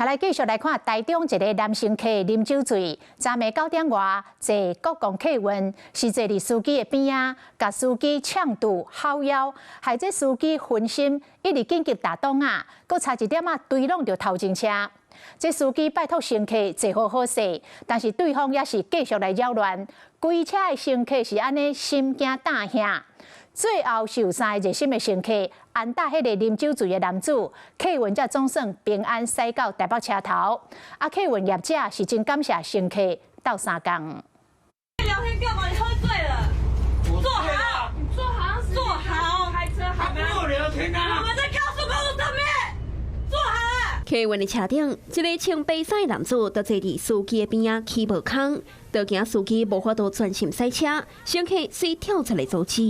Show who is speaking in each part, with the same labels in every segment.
Speaker 1: 來繼續來看台中一个男乘客啉酒醉，昨暝9點外坐國光客運，是坐佇司機的邊仔，共司機嗆堵吼囂，害這司機分心，一直緊急踏擋仔，閣差一點仔追挵著頭前車。這司機拜託乘客坐好好勢，但是對方也是繼續來擾亂，規車的乘客是按呢心驚膽嚇。最後是有三个熱心的乘客按打彼个啉酒醉的男子，客運才總算平安駛到台北車頭。啊，客運業者是真感謝乘客鬥相共。
Speaker 2: 聊天幹嘛？你喝醉了。坐好，
Speaker 3: 你坐好，
Speaker 2: 坐好，
Speaker 3: 開車好嗎？
Speaker 4: 不聊天啊！
Speaker 2: 我們在高速公路上面，坐好。
Speaker 5: 客運的車頂，一个穿白衫的男子就坐佇司機的邊仔起無空，就驚司機無法度專心駛車，乘客遂跳出來阻止。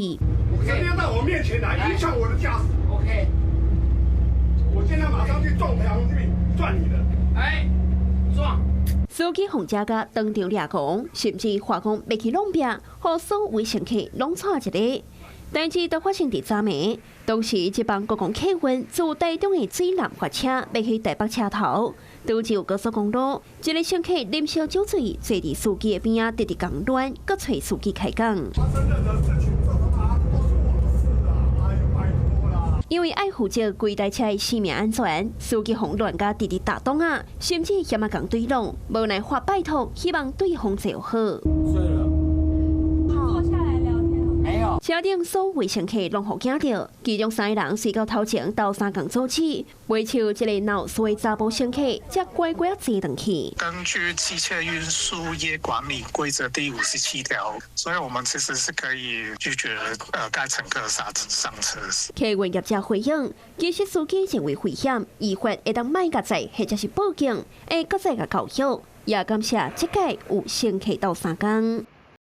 Speaker 6: 你一定要到我面前來，影響我的駕駛。
Speaker 4: OK，
Speaker 6: 我現在馬上去撞牆這邊撞你的。
Speaker 4: 哎，撞！
Speaker 5: 司機予遮共當場掠狂，甚至話講欲去挵拼，予所有乘客攏掣一个。代誌就發生佇昨暝，當時這班國光客運自台中的水南發車，欲去台北車頭，拄著高速公路，一个乘客啉燒酒醉，坐佇司機的邊仔，直直共亂，閣揣司機開講。
Speaker 6: 發生任何事情，這他媽都是我的事啊！哎呦，拜託啦！
Speaker 5: 因為愛負責規台車的生命安全，司機予亂共直直踏擋仔，甚至嫌仔共對挵，無奈發拜託，希望對方坐好。
Speaker 4: 睡了。
Speaker 2: 坐下來聊天。
Speaker 4: 沒有。
Speaker 5: 車頂所有乘客攏予驚著，其中三个人隨到頭前鬥相共阻止，袂像這个鬧事的查埔乘客，才乖乖坐轉去。
Speaker 7: 根據汽車運輸業管理規則第57條，所以我們其實是可以拒絕該乘客上車。
Speaker 5: 客運業者回應，其實司機認為危險，依法會當莫共載，或者是報警，會閣再共教育。也感謝這屆有乘客鬥相共。